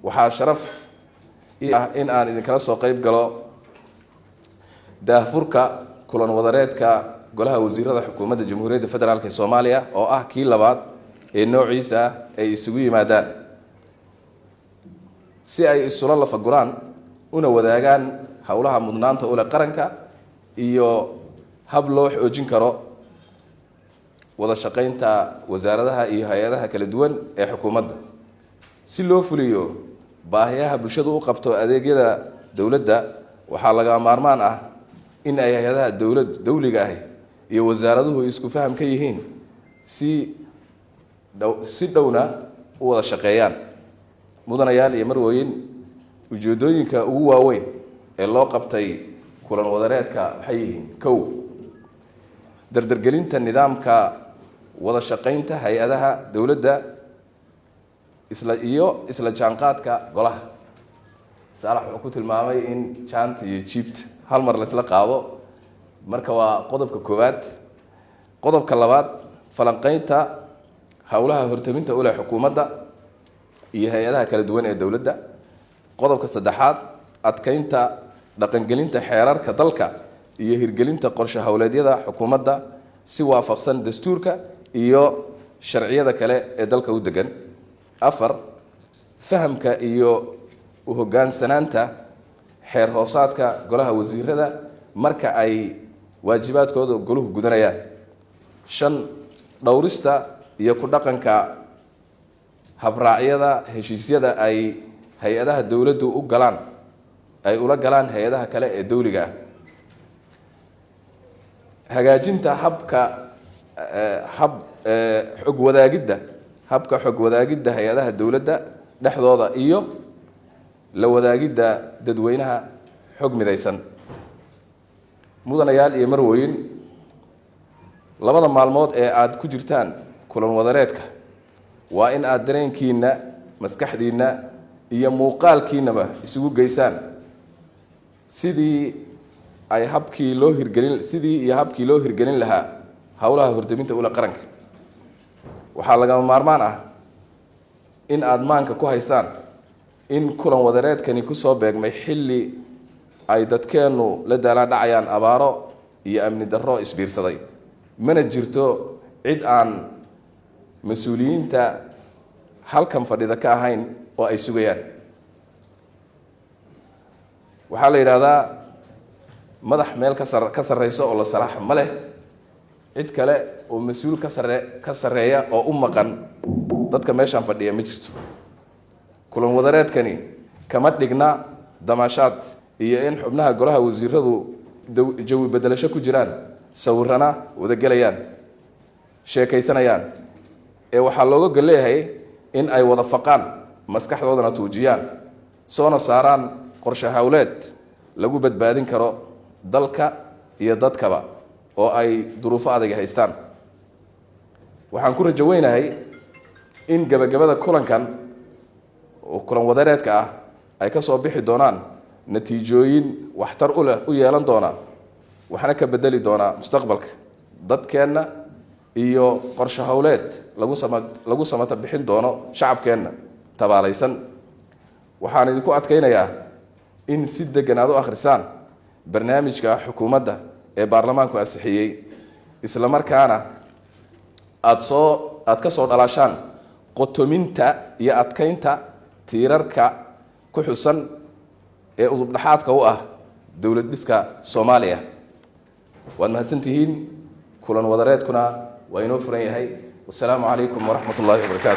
Waxaa sharaf ii ah in aan idinkala soo qeyb galo daahfurka kulan wadareedka Golaha Wasiirada Xukuumadda Jamhuuriyadda Federaalk ee Soomaaliya, oo ah kii labaad ee noociisa ah ay isugu yimaadaan si ay isula lafaguraan una wadaagaan howlaha mudnaanta u leh qaranka iyo hab loo xoojin karo wada shaqaynta wasaaradaha iyo hay-adaha kala duwan ee xukuumadda, si loo fuliyo baahiyaha bulshadu u qabto adeegyada dowladda. Waxaa laga maarmaan ah in ay hay-adaha dowlad dowliga ahi iyo wasaaraduhu isku faham ka yihiin, si dhow si dhowna u wada shaqeeyaan. Mudanayaal iyo marwooyin, ujeedooyinka ugu waaweyn ee loo qabtay kulan wadareedka waxay yihiin: kow, dardargelinta nidaamka wada shaqaynta hay-adaha dowladda isla iyo isla jaanqaadka golaha. Saalax wuxuu ku tilmaamay in jaanta iyo jiibta hal mar laysla qaado. Marka waa qodobka koowaad. Qodobka labaad, falanqeynta howlaha hortaminta u leh xukuumadda iyo hay-adaha kala duwan ee dowladda. Qodobka saddexaad, adkeynta dhaqangelinta xeerarka dalka iyo hirgelinta qorshe howleedyada xukuumadda si waafaqsan dastuurka iyo sharciyada kale ee dalka u degan. Afar, fahamka iyo u hoggaansanaanta xeer hoosaadka Golaha Wasiirada marka ay waajibaadkooda goluhu gudanayaan. Shan, dhowrista iyo ku dhaqanka habraacyada heshiisyada ay hay-adaha dowladdu u galaan, ay ula galaan hay-adaha kale ee dowliga ah. Hagaajinta habka hab xog wadaagidda, habka xog wadaagidda hay-adaha dowladda dhexdooda iyo la wadaagidda dadweynaha xog midaysan. Mudanayaal iyo marwooyin, labada maalmood ee aada ku jirtaan kulan wadareedka waa in aada dareenkiinna, maskaxdiinna iyo muuqaalkiinaba isugu geysaan sidii ay habkii loo hirgelin sidii iyo habkii loo hirgelin lahaa howlaha hortaminta ula qaranka. Waxaa lagama maarmaan ah in aada maanka ku haysaan in kulan wadareedkani kusoo beegmay xilli ay dadkeennu la daalaa dhacayaan abaaro iyo amni darro isbiirsaday. Mana jirto cid aan mas-uuliyiinta halkan fadhida ka ahayn oo ay sugayaan. Waxaa la yidhaahdaa, madax meel ka sarreyso oo la salaaxa ma leh. Cid kale oo mas-uul ka sarreeya oo u maqan dadka meeshaan fadhiya ma jirto. Kulan wadareedkani kama dhigna damaashaad iyo in xubnaha Golaha Wasiiradu jawi bedelasho ku jiraan, sawirana wada gelayaan, sheekaysanayaan, ee waxaa looga gol leeyahay in ay wada faqaan, maskaxdoodana tuujiyaan, soona saaraan qorshe howleed lagu badbaadin karo dalka iyo dadkaba oo ay duruufo adag haystaan. Waxaan ku rajo weynahay in gabagabada kulankan oo kulan wadareedka ah ay ka soo bixi doonaan natiijooyin waxtar u leh, u yeelan doona, waxna ka bedeli doona mustaqbalka dadkeenna iyo qorshe howleed lagu samata bixin doono shacabkeenna tabaalaysan. Waxaan idinku adkaynayaa in si degan aad u akhrisaan barnaamijka xukuumadda ee baarlamaanku ansixiyey, isla markaana aada ka soo dhalaashaan qotominta iyo adkaynta tiirarka ku xusan ee udubdhaxaadka u ah dowlad dhiska Soomaaliya. Waad mahadsantihiin. Kulan wadareedkuna waa inoo furan yahay. Wasalaamu calaykum waraxmat ullahi wabarakaatu.